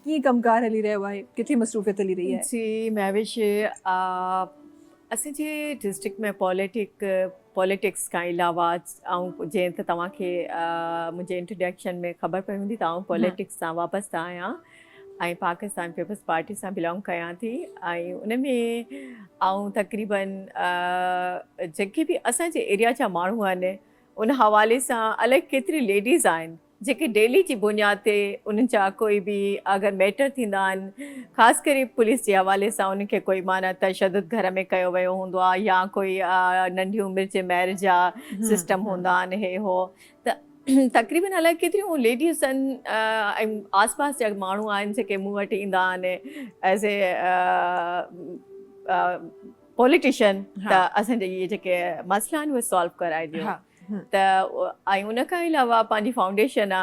ڪيئن ڪم ڪار هلي رهيو آهي ڪٿي مصروفيت هلي رهي آهي؟ جي مهوش اسان جي ڊسٽرڪٽ ۾ پوليٽڪ پوليٽڪس کان علاوه آئون جئين ته توهان کي منهنجي انٽروڊڪشن ۾ خبر پئي هوندي ته آئون پوليٽڪس سان وابسته آهيان ۽ پاڪستان پيپلز پارٽي سان بلانگ ڪيان ٿي ۽ ان ۾ آئون تقريبن جيڪي به اسان جي ايريا جا ماڻهو آهن ان حوالي سان الائي ڪيتري ليڊيز آهن جيڪي ڊيلي جي بنياد تي انهن جا ڪوئي به اگر ميٽر ٿيندا آهن خاص ڪري پوليس جي حوالي سان انهن کي ڪوئي معنيٰ تشدد گهر ۾ ڪيو ويو هوندو آهي يا ڪوئي ننڍي عمر جي ميرج جا سسٽم هوندا آهن هي هو ته تقريبن الائي ڪيتريون ليڊيز آهن ۽ آس پاس جا ماڻهو آهن جيڪي مون وٽ ايندا آهن ايز اي پوليٽيشن ته اسان جا اهي جيڪي مسئلا آهن اهي سالو ڪرائي ڏيو ته ۽ ان کان علاوه پنهنجي فائونڊيشن آ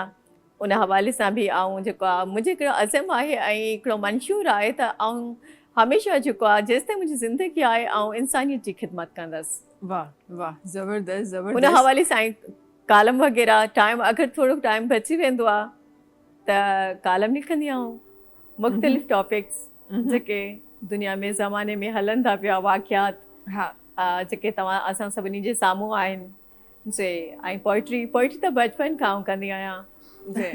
ان حوالي سان به آئون جيڪو آ منهنجو هڪڙو عزم آهي ۽ هڪڙو منشور آهي ته آئون هميشه جيڪو آ جيستائين منهنجي زندگي آهي آئون انسانيت جي خدمت ڪندس. واه واه زبردست زبردست. ان حوالي سان ڪالم وغيره ٽائيم اگر ٿورو ٽائيم بچي ويندو آ ته ڪالم لکندي آئون مختلف ٽاپڪس جيڪي دنيا ۾ زماني ۾ هلن ٿا پيا واقعات ها جيڪي توهان اسان سڀني جي سامهون آهن جي ۽ پوئٽري پوئٽري ته بچپن کان آئون ڪندي آهيان جي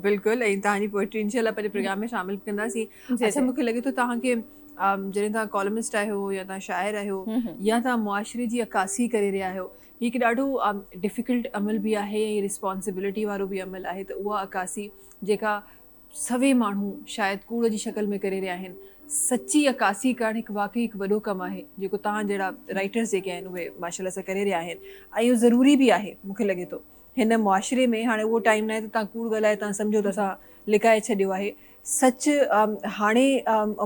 بلڪل ۽ توهان جي پوئٽري انشاء الله پنهنجي پروگرام ۾ شامل ڪنداسين اڇا مونکي لڳي ٿو توهان کي جڏهن توهان ڪالمسٽ آهيو يا توهان شاعر آهيو يا توهان معاشري جي عڪاسي ڪري رهيا آهيو هي هڪ ڏاڍو ڊفيڪلٽ عمل به آهي ۽ رسپانسبلٽي وارو به عمل آهي ته اها عڪاسي جيڪا سوين ماڻهو شايد ڪوڙ جي شڪل ۾ ڪري رهيا آهن. سچي عڪاسي ڪرڻ هڪ واقعي هڪ وڏو ڪم آهي جيڪو توهان جهڙا رائيٽرز جيڪي آهن اهي ماشاء الله سان ڪري رهيا آهن ۽ اهو ضروري به آهي مون کي لڳي ٿو هن معاشري ۾ هاڻي اهو ٽائيم ناهي ته توهان ڪوڙ ڳالهائي توهان سمجهو ته اسان لڪائي ڇڏيو آهي سچ هاڻي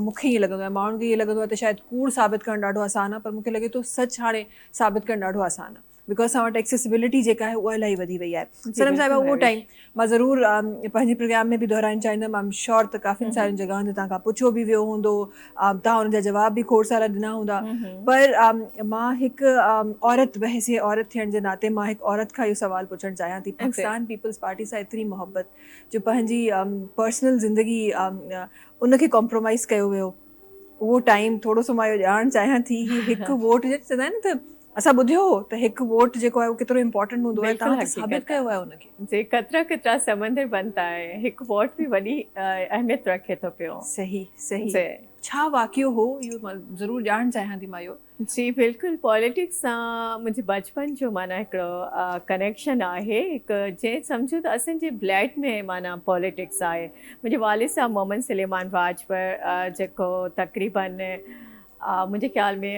مون کي ائين لڳندو آهي ماڻهن کي ائين لڳندو آهي ته شايد ڪوڙ ثابت ڪرڻ ڏاڍو آسان آهي پر مون کي لڳي ٿو سچ هاڻي ثابت ڪرڻ ڏاڍو آسان آهي. Because اسان وٽ ايڪسيسبلٽي جيڪا آهي اها الاهي وڌي وئي آهي صنم صاحبه اهو ٽائيم مان ضرور پنهنجي پروگرام ۾ به دهرائڻ چاهيندم آئم شور ته ڪافين سارين جڳهن تي توهان کان پڇيو به ويو هوندو توهان ان جا جواب به کوڙ سارا ڏنا هوندا پر مان هڪ عورت بحيثيت عورت ٿيڻ جي ناتي مان هڪ عورت کان اهو سوال پڇڻ چاهيان ٿي پاڪستان پيپلز پارٽي سان ايتري محبت جو پنهنجي پرسنل زندگي ان کي ڪمپرومائز ڪيو ويو اهو ٽائيم ٿورو سو مان اهو ڄاڻڻ چاهيان ٿي هي هڪ ووٽ جي چوندا آهن نه ته اسان ٻڌيو هو ته هڪ ووٽ جيڪو آهي اهو ڪيترو امپورٽنٽ هوندو آهي توهان ته ثابت ڪيو آهي ان کي. جي قطرا قطرا سمندر بنتا هي هڪ ووٽ به وڏي اهميت رکي ٿو پيو. صحيح صحيح ڇا واقعو هو اهو مان ضرور ڄاڻڻ چاهيان ٿي مان اهو. جي بلڪل پاليٽڪس سان منهنجي بچپن جو معنيٰ هڪڙو ڪنيڪشن آهي هڪ جنهن سمجهو ته اسان جي بلڊ ۾ معنيٰ پاليٽڪس آهي منهنجي والد صاحب محمد سليمان راڄپر جيڪو تقريبن منهنجي خيال ۾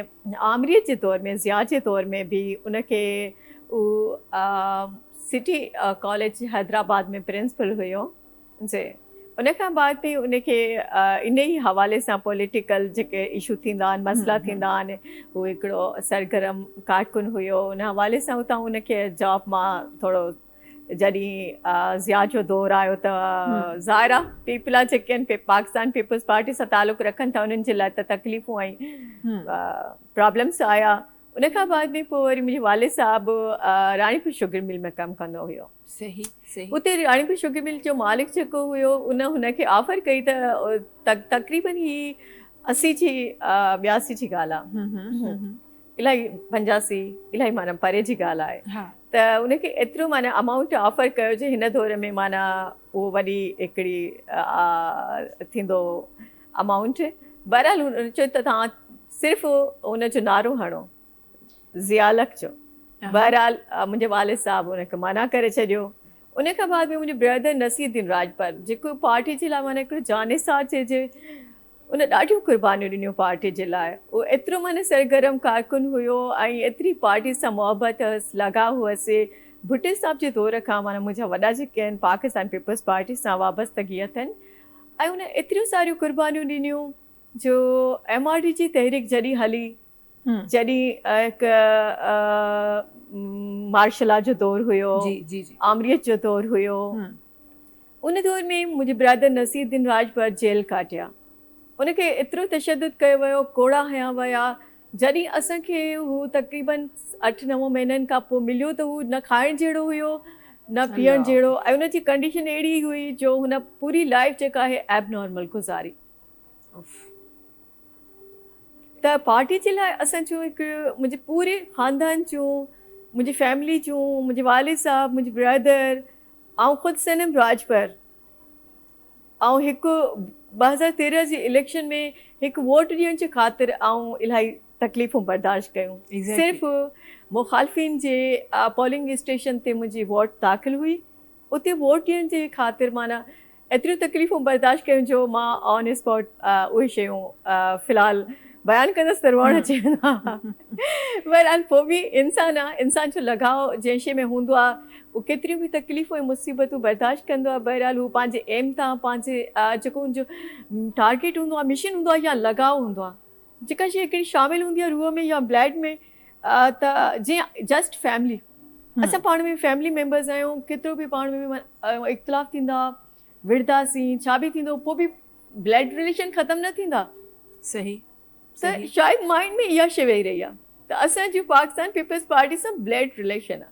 آمريت جي دور ۾ ضياء جي دور ۾ به ان کي هو سٽي ڪاليج حيدرآباد ۾ پرنسپل هيو جي ان کان بعد به ان کي ان ئي حوالي سان پوليٽيڪل جيڪي اشو ٿيندا آهن مسئلا ٿيندا آهن هو هڪڙو سرگرم ڪارڪن هيو ان حوالي سان اتان ان کي جاب مان ٿورو جڏهن ضياء جو دور آيو ته ظاهر آ پيپلا جيڪي آهن پاڪستان پيپلز پارٽي سان تعلق رکن ٿا انهن جي لاء ته تڪليفون ۽ پرابلمس آيا ان کان بعد ۾ پوء وري منهنجي والد صاحب راڻيپور شگر مل ۾ ڪم ڪندو هيو صحيح صحيح اتي راڻيپور شگر مل جو مالڪ جيڪو هيو ان هن کي آفر ڪئي ته تقريبن هي 80 جي 82 جي ڳالهه آ الاهي 85 الاهي معنيٰ پري جي ڳالهه آهي ته ان کي ايترو معنيٰ امائونٽ آفر ڪيو جو هن دور ۾ معنيٰ اهو وڏي هڪڙي ٿيندو امائونٽ بهرحال هن چيو ته توهان صرف ان جو نعرو هڻو ضياء الحق جو بهرحال منهنجي والد صاحب ان کي منع ڪري ڇڏيو ان کان بعد ۾ منهنجو برادر نصير الدين راڄپر جيڪو پارٽي جي لاء معنيٰ هڪڙو جانثار چئجي ان ڏاڍيون قربانيون ڏنيون پارٽي جي لاء. هو ايترو معنيٰ سرگرم ڪارڪن هيو ۽ ايتري پارٽي سان محبت هئس، لڳاء هئس. ڀٽي صاحب جي دور کان معنيٰ منهنجا وڏا جيڪي آهن پاڪستان پيپلز پارٽي سان وابستگي اٿن ۽ ان ايتريون ساريون قربانيون ڏنيون جو ايم آر ڊي جي تحريڪ جڏهن هلي جڏهن هڪ مارشل لا جو دور هيو، آمريت جو دور هيو. ان دور ۾ منهنجي برادر نصير الدين راڄپر جيل ڪاٽيا. ان کي ايترو تشدد ڪيو ويو، ڪوڙا هنيا ويا. جڏهن اسان کي هو تقريبن اٺ نو مهينن کان پوء مليو ته هو نه کائڻ جهڙو هيو نه پيئڻ جهڙو ۽ ان جي ڪنڊيشن اهڙي هئي جو هن پوري لائيف جيڪا آهي ايب نارمل گذاري. ته پارٽي جي لاء اسان جو هڪ منهنجي پوري خاندان جون منهنجي فيملي جون منهنجي والد صاحب منهنجي برادر آئون خود صنم راڄپر آئون هڪ 2013 جي اليڪشن ۾ هڪ ووٽ ڏيڻ جي خاطر آئون الاهي تڪليفون برداشت ڪيون صرف مخالفين جي پولنگ اسٽيشن تي منهنجي ووٽ داخل هئي اتي ووٽ ڏيڻ جي خاطر معنيٰ ايتريون تڪليفون برداشت ڪيون جو مان آن اسپاٽ اهي شيون في الحال بيان ڪندس ته روئڻ اچي ويندو بهرحال پوء به انسان آ انسان جو لڳاء جنهن شي ۾ هوندو آ هو ڪيتريون به تڪليفون ۽ مصيبتون برداشت ڪندو آ بهرحال هو پنهنجي ايم تان پنهنجي جيڪو ان جو ٽارگيٽ هوندو آ مشن هوندو آ يا لڳاء هوندو آ جيڪا شي هڪڙي شامل هوندي آ روح ۾ يا بلڊ ۾ ته جيئن جسٽ فيملي اسان پاڻ ۾ فيملي ميمبرز آهيون ڪيترو به پاڻ ۾ اختلاف ٿيندا وڙهنداسين ڇا به ٿيندو پوء به بلڊ رليشن ختم نه ٿيندا. صحيح ته شايد مائنڊ ۾ اها شي ويهي رهي آهي ته اسان جو پاڪستان پيپلز پارٽي سان بلڊ رليشن آهي.